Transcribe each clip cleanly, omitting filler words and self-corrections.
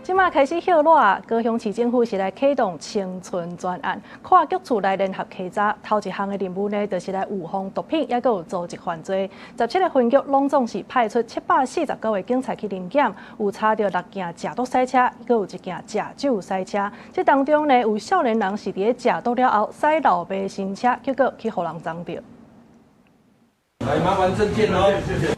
這馬開始歇熱，高雄市政府是來啟動青春專案，跨局處來聯合稽查。頭一項的任務呢，就是來預防毒品，抑閣有組織犯罪。17個分局攏總是派出749個警察去臨檢，有查著六件食毒賽車，閣有一件食酒賽車。這當中呢，有少年人是佇咧食毒了後，駛老爸新車，結果去予人贓著。來，麻煩證件哦。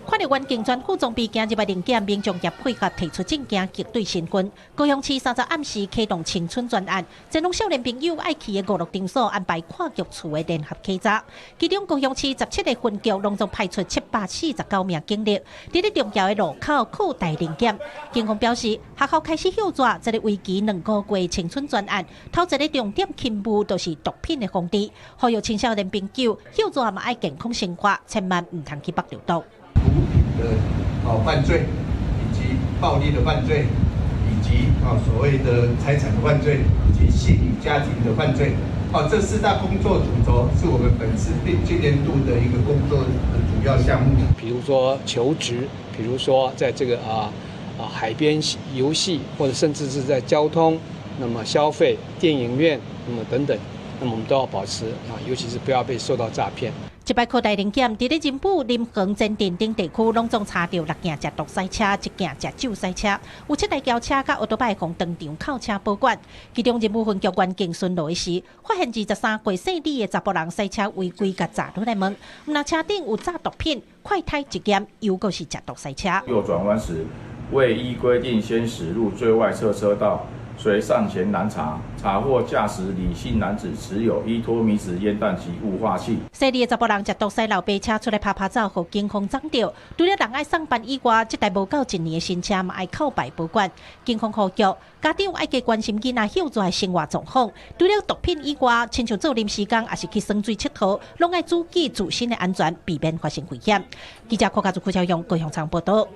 看著員警全副裝備行入來臨檢，民眾也配合提出證件核對身份。高雄市三十暗時啟動青春專案，前往少年朋友愛去的娛樂場所安排跨局處的聯合稽查。其中高雄市17個分局攏總派出749名警力，佇咧重要的路口擴大臨檢。警方表示，學校開始歇熱，這个為期2個月青春專案，頭一个重點勤務就是毒品的防治，呼籲青少年朋友歇熱嘛愛健康生活，千萬毋通去縛著毒。毒品的犯罪，以及暴力的犯罪，以及所謂的財產的犯罪，以及性與家庭的犯罪，這四大工作主軸是我們本次今年度的一個工作的主要項目。比如說求職，比如說在這個海邊遊戲，或者甚至是在交通，那麼消費、電影院，那麼等等，那麼我們都要保持啊，尤其是不要被受到詐騙。這擺擴大臨檢，佇咧仁武、林園、前鎮等地區，攏總查著六件食毒賽車，一件食酒賽車，有七台轎車佮歐多擺予當場扣車保管。其中仁武分局員警巡邏時，發現23歲姓李的查埔人賽車違規，共閘落來問，毋但車頂有詐毒品，快胎一檢，又閣是食毒賽車。右轉彎時，未依規定先駛入最外側車道。遂上前攔查，查獲駕駛李姓男子持有依托咪酯煙彈及霧化器。姓李的查埔人食毒駛老爸車出來趴趴走，予警方摠著。除了人愛送辦以外，這台無夠一年的新車嘛愛扣牌保管。警方呼籲家長愛加關心囡仔歇熱的生活狀況。除了毒品以外，親像做臨時工，抑是去耍水𨑨迌，攏愛注意自身的安全，避免發生危險。記者柯家祖、柯超勇高雄場報道。